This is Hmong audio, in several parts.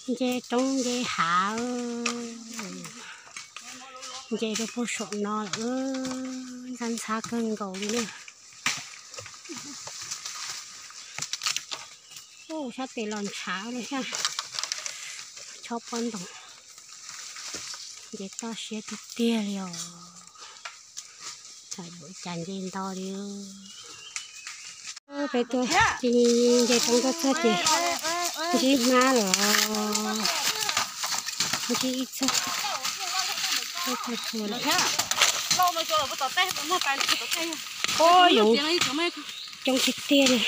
Nce roob nce hav, nce rau puag saum no lawm, ntxhab ntxhab kawg nkaus li na. Ub, sab tes los ntshav li thiab, chob pob ntoos, nce toj siab tiag tiag li os. Txhais yuav cas nce nto li. Peb tuaj nce roob tuaj txog ces ntsib hmab lawm, ntsib ib txog, ib txog lawm. Ub, yoov coob tiag tiag li.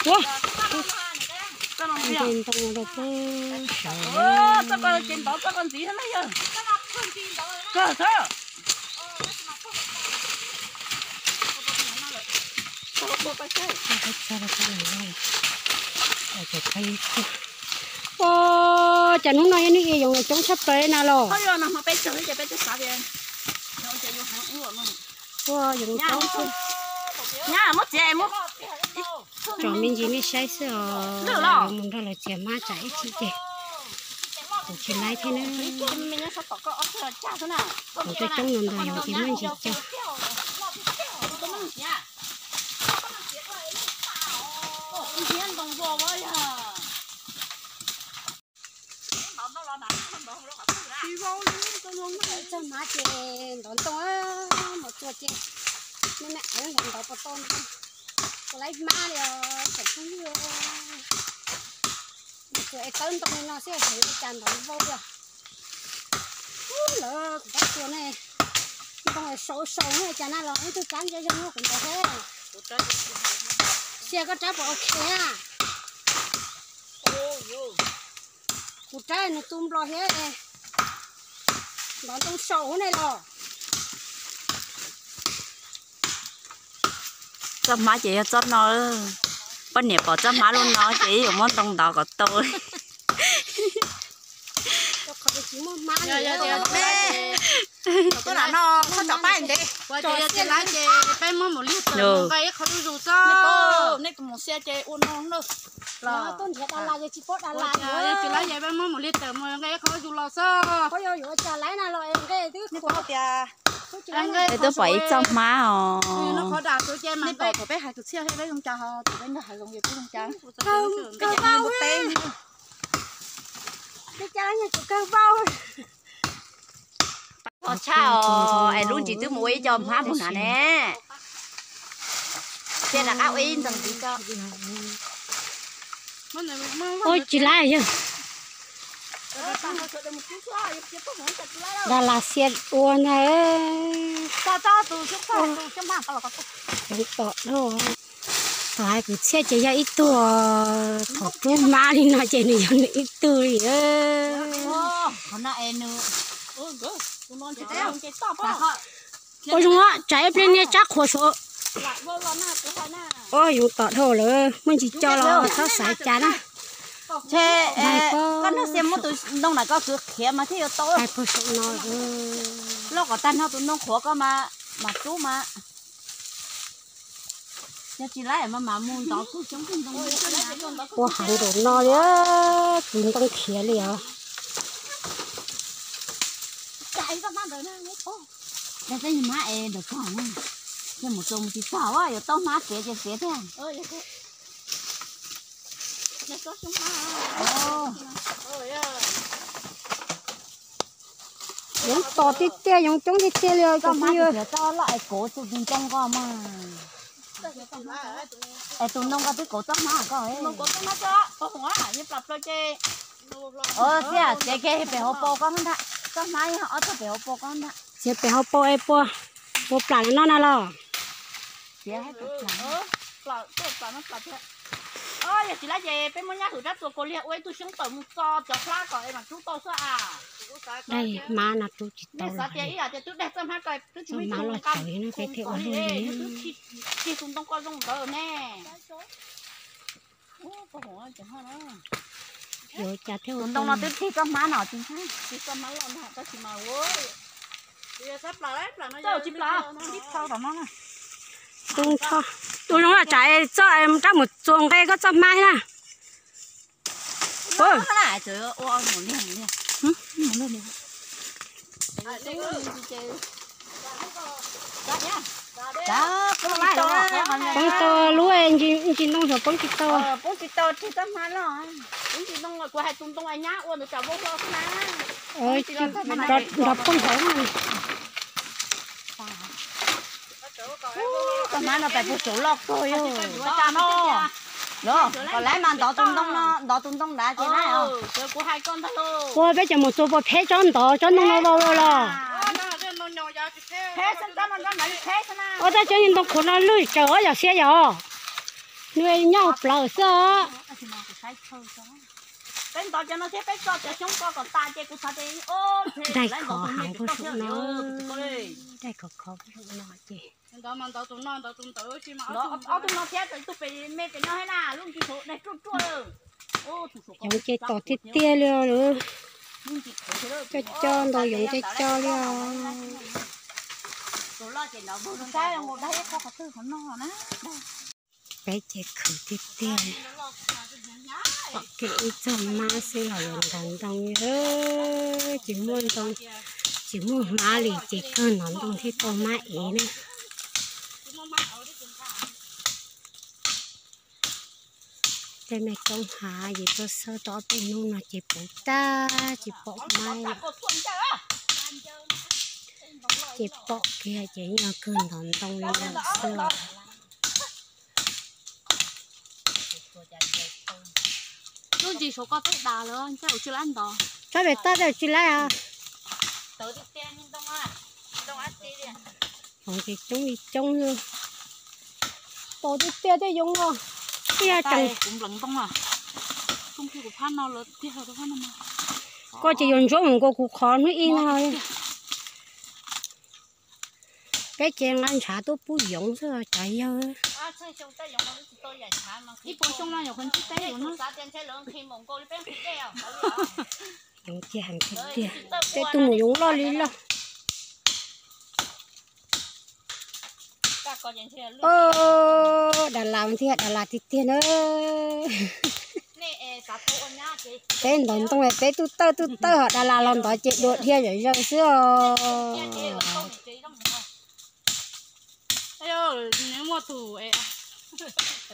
Ua, nce ntoo rau pem sawv. Ua, cas hnub no yog hnub yoov coob tshaj plaws na los. Ua, yoov coob xwb. Tsom me ntsis nej saib xwb os, yuav mus nrog lawv txiav hmab tsam ib chim ces kuv tsis laib thiab na. Kuv tuaj coob no ntawd yoov ces muaj ntsis cog. Txog hmab ces ntov ntoo, mus txua ces nej me ev ntov puas tau, puas laib hmab li os tsoom phooj ywg. Mus txua es tawb ntoo li no xwb heev ua cas ntov vau li os. Ub, lawv kuv rab txua ne, ntoo sau sau ne cas na los ib tug rab ntsia zoo no kuv ntov thiab. Sia koj rab puas ok a? Kuv rab nws tu nplos thiab, ntov ntoo sau ne los. Txoj hmab ces yog txoj no, poj niam pom txoj hmab lub no ces yuav muab ntoo ntov kom tau. Tsis muaj hmab li. Tsis laib ces peb muab mus liag tawm mus nqa ib qho zuj zus xwb. Nej mus xia ces ua no na. Tsis laib ces peb muab mus liag tawm mus nqa ib qho zuj zus los xwb. Peb twb pom ib txoj hmab os. Peb hais tus txhiaj peb zoo cas, tus peb nrog hais zoo ces peb zoo cas. Txog tshaj os, es lub ntsis twb mus ua ib co hmab mus hnav ne. Cia rov qab ua ib ntxees ntxiv tso. Ua tsis laib yog. Dab las xiab ua ntag. Tom dhau. Tom hais kwv txhiaj ces yog ib tug, thaum rub hmab li no ces nws yog nws ib tug li. Ua zoo, tsam ib pliag niag tsab qhuav suav. Ua zoo tom dhau lawm, muaj ntsis co los txhob xav cas na. Koj nrog xiab muab tus ntoo na koj kwv qhiav mas thiaj yuav tau. Hais puag saum no. Loj kom tag nrho tus ntoo qhuav koj mas, mam rub mas. Yog tsis laib mas mam mus ntov kuj coob tus ntoo. Ua heev npaum no li, kwv ntoo khiav li os. Peb hmab es ntawm koj na, ces mus txua mus tsis txog, yuav tau hmab txiav ces txiav thiab. Yoov tom tiag tiag, yoov coob tiag tiag li os. Txoj hmab txiav txoj loj es kauv tus ntoo ko mas. Es tus ntoo ko twb kauv txoj hmab koj. Txiav kiag pem hauv paus koj ntag, txoj hmab yog ob txoj pem hauv paus koj ntag. Txiav pem hauv paus es puas, puas plam no na los? Yog tsis laib ces peb muab nyab hwm rab txuas kaus liag ua ib tug xyoob tawm mus txo cov hlab kom es mam rub tau xwb a. Daig hmab no rub tsis tau. Xav tias ib yam tias twb daig txoj hmab ko, twb tsis muaj ib tug nqa tus ntoo ko zoo ntawd ne. Tus ntoo no twb tig txoj hmab no tsis ntshai. Tsis txoj hmab loj ntag tab sis mas ua, tsis plam, tsis plam no, tib tho tom no na. Tub nrhoj. Ua zoo tsam txoj rab mus txua nqe koj txoj hmab na. Poob tau lub ntsis ntoo xyov poob tsis tau. Nrov poob hauv na. Ua peb cov mus txua puas phem tsob ntov tsob ntoo no vau los. Ua txoj cov ntoo qhuav no lwj tsawv os yog siab yog. Nws nyob hauv plawv xwb os. Daig khov heev puag saum no, daig khov khov puag saum no ces. Yoov ces tom tiag tiag li os. Coj coj ntau yoov coj coj li os. Peb ces khwv tiag tiag li. Pom kev ib txoj hmab xwb los yuav ntov ntoo li. Tsis muaj ntoo, tsis muaj hmab li ces kawg ntov ntoo thiaj tau hmab ev na. Tej me roob hav ces tuaj xawb tau ob peb hnub no ces puv tag tsis pom hmab li. Ces pom kiag ces yog kawg ntov ntoo li no xwb os. Lub ntsis saum koj twb das lawm, ntshe ua tsis laib ntov. Tsob pem toj tej tsis laib os. Yoov ces coob li coob xwb. Tau tiag tiag tej yoov os. Ib yam tseem. Koj ces yuav ntsuab mus nkaus kuv qhov hnub ib no. Peb ces nqa ntshav tuaj pub yoov xwb os cov yawg. Yoov ces heev tiag tiag, tej tug mus yoov loj li loj. Dag las tiag, dag las tiag tiag na. Peb ntov ntoo peb tub tawj tub tawj ho dag las los ntov ces dua dhia zom zaws xwb os.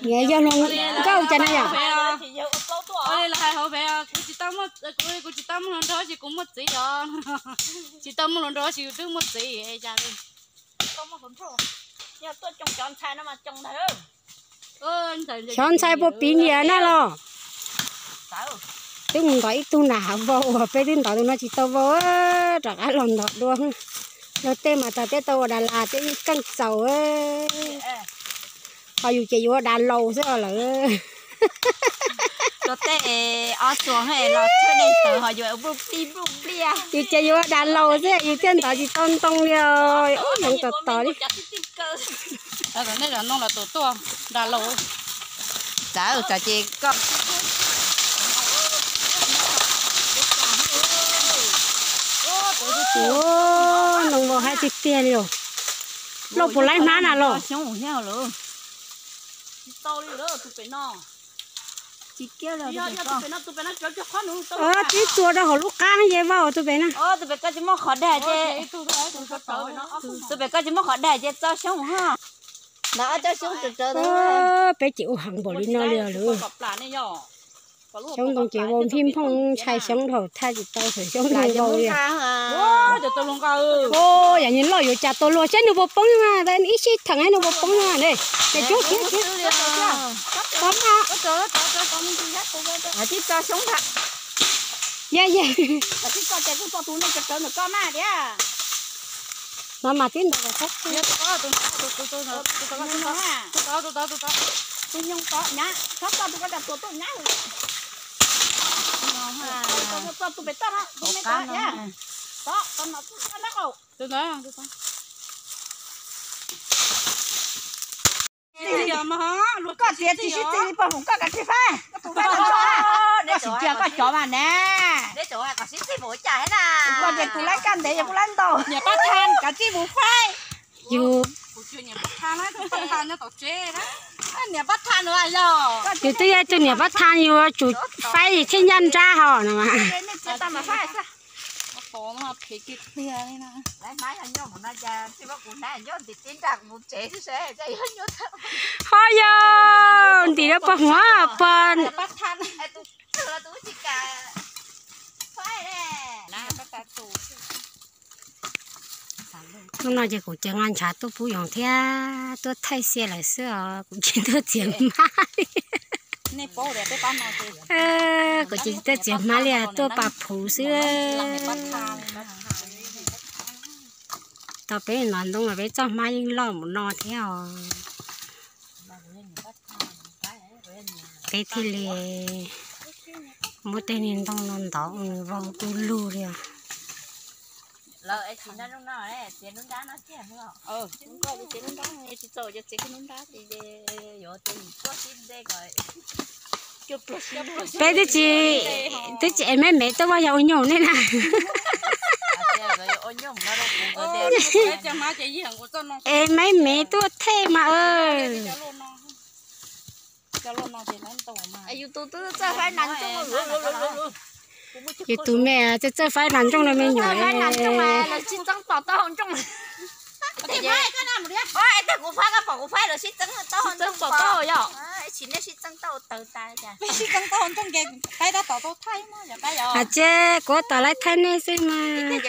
Niam yog hluas nkauj cas na yom? Li lawv hais hauv pem, kuv tsis tau muaj, kuv tsis tau muaj hluas nraug ces kuv muaj txiv os. Tsis tau muaj hluas nraug ces yus twb muaj txiv cas li. Xyov ntxhais puas piv nyiam na los. Twb mus ntov ib tug nas hav vau uas peb twb ntov tus no tsis tau vau, rov qab los ntov dua. Luag tej mas tas tej tau ua das las tej yeej keej txaus. Ho yus ces yuav ua das laus xwb os lawm. Luag tej ob txuas los tshwj neej tawv ho yuav npluj plig npluj pliaj. Yus ces yuav ua das laus xwb yus thiaj ntov tsis tau ntoo li os. Ub, yoov tom tom li. Nej zov ntoo los tus tuaj das laus. Txawm txawm ces koj. Ntoo vau haib tiag tiag li os. Loj puas laib hnab na los. Tib txua rau hauv lub qab ces vau tus pem na. Tus pem koj tsis muaj qhov dag ces, tus pem koj tsis muaj qhov dag ces txo xyoob ha. Ntawd ob tsob xyoob tsawv tsawv. Peb ces ua heev npaum li no li lawm. Xyoob ntoo ces vau nphij nphooj ntshai xyoob dhau thaj tsis tau xyoob ntoo vau li. Yam niag loj yuav cas tau luag saib nws puas poob na, ib sij theem nws puas poob na. Tib tso xyoob ntag. Ya ya. Tib tso ces kuj tso tus neeg tsawv tsawv ntawm koj mas tiag. No mas tib ntawd los txhob. Tus nyoog tod nyab, txhob tso tus koj cas tuag tuaj nyab. Tso tus pem toj no, tus me tod ya. Tod, tod no, tod no qaum. Koj tias tsis sib txig li pog hum koj kav tsij faib. Koj sim cia koj cov mas ne. Koj tias tus laib kaj ntev yog kuj laib ntau. Niam pab tha kav tsij mus faib. Yus. Kuv tsis niam pab tha na, pab tha nyob tom tsev na. Yus twb yog tus niam pab thaj, yus tsum faib thiaj ncaj nrab hos no mas. Ho yog ntim lawv pog huv pog. Hnub no ces kuv ces nqa ntshav tuaj pub yoov thiab tuaj thaij xia lawm xwb os, kuv tsis tuaj txiav hmab li. Kuv tsis tuaj txiav hmab li, tuaj pas phuv xwb. Tau peb hnub ntoo los peb txoj hmab yeej loj mus no thiab os. Peb thiaj li muab tej niag ntoo no ntov ua nws vau du lug li os. Peb twb tsis, twb tsis ev maib mev tuaj, vaj yog ua nyuj nej na. Ev maib mev tuaj thej mas. Yus tus me txawj txawj faib nas ntsooj no me nyuam. Tsis txeeb tau ntsooj ces peb tab tom tau thaij no, yog peb yog. Hais tsis kuv tab tom laib thaij nej xwb mas.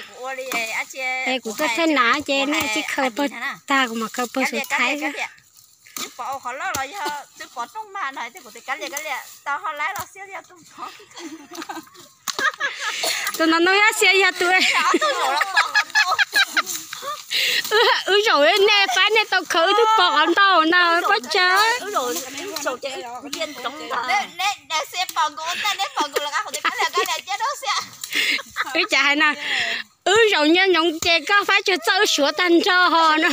Es kuv tuaj thaij nas ces nej tsis khaws pawg tag, kuv mam khaws pawg saum thaib xwb. Twb pom ua qhov loj los yog twb pom rooj mas no, kuv tias kav liam kav liam tau ho laib los xiab yog tus pom. Tus no no yog xiab yog tus. Wb zaum nej faib nej tau khaws wb twb pom qhov ntau na, pob tsawg. Wb cas hais na, wb zaum nyob ntsoov ces koj faib tsawg txawj wb suav tag nrho ho no.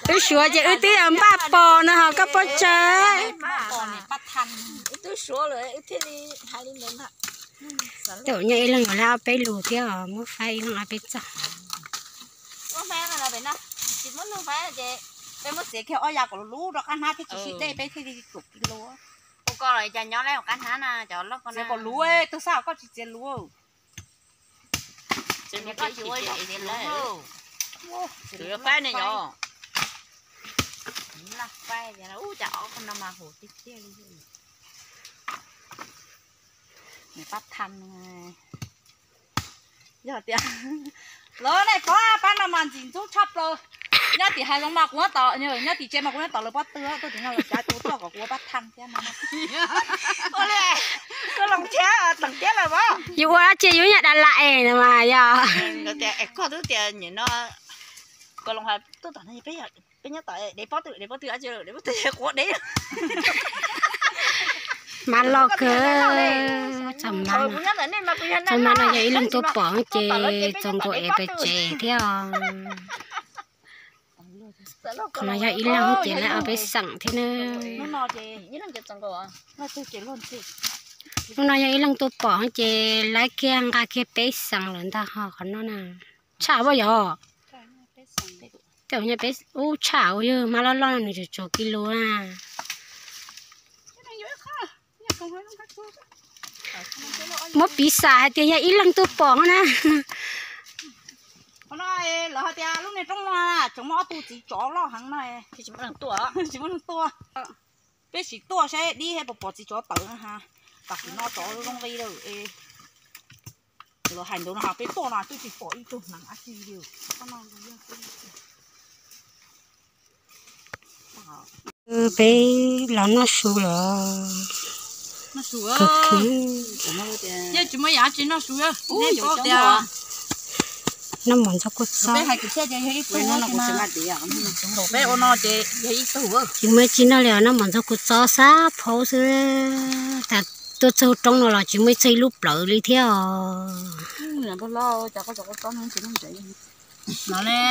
Wb suav ces wb twb npaj pos no ho koj pob tsawg. Tej zaum nyob ib leeg los laib ob peb lus thiab os, muab faib ib leeg ob peb txoj. Peb muab txiav kiag ob yav kom luv rau qab hnab thiab tsis sib dej peb thiaj li kaum kis lus. Ua koj los cas nyob lawm qab hnab na, cov loj koj txiav kom luv, tug xab koj tsis txiav luv. Faib ne yog. Cas ob no mas hum tiag tiag li. Pab tham. Yog tias lawv nej pab, pab no mas ntxim ntxub tshaj plaws. Nyob tim hav zoov mas kuv nyob tim tsev mas kuv nyob tom lawv pob tw, tuaj tim no lawv cav tus tuaj kom kuv ua pab tham thiab no. Ua li, koj los thiab, teem thiab lawm as. Yus ua dab tsi yus nyiam da lam es no mas yog. Koj twb tias nim no koj los hais tuaj tom no peb nyob tom dev pob tw, dev pob tw dab tsi, dev pob tw quav dev. Mas loj kawg, txog mas no yog ib leeg tuaj pom ces txaus nkaus es pem tsev thiab os. Qhov no yog ib leeg ces lawv ob peb xeem thiab na. Hnub no yog ib leeg tuaj pom ces lawv kiag nqa kiag peb xeem lawm ntag ho qhov no na. Tshaj pob yog. Tej zaum nyob peb ub tshaj ua yog hmab loj loj no nws tsuas tsuas kis lus na. Muab piv xam hais tias yog ib leeg tuaj pom na. Qhov no lawv hais tias lub niag roob no tseem muaj ob tug txiv tsov loj heev no, tsis muaj neeg tuaj. Peb sim tuaj saib dib thiab puas pom txiv tsov tawm na ha. Tam sim no tsov zoo nqi lawm. Lawv hais ntawd no peb tuaj no twb tsis pom ib tug hneev dab tsi li. Peb los noj su lawm. Noj mov ntxhov kua txob. Peb ua no ces yog ib tug, tsis muaj tsi noj li os, noj mov ntxhov kua txob xab phaub xwb. Tas tuaj txog roob no los tsis muaj ib txog ib lub plawv li thiab os. Yuav ua cas muaj ne.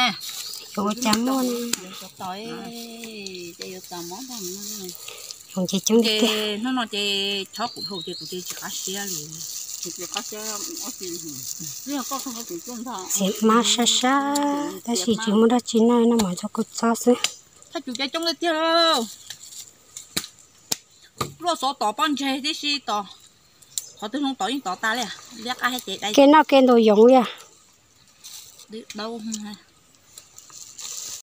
Hov ces coob tiag tiag. Txiv hmab sab sab tab sis tsis muaj dab tsi noj, noj mov ntxhov kua txob xwb. Tuaj xov tom pob ntseg tib si tos, qhov twg zoo tom yeej tom tas li. Liab qab thiab ces dai. Kev noj kev ntau yoov li.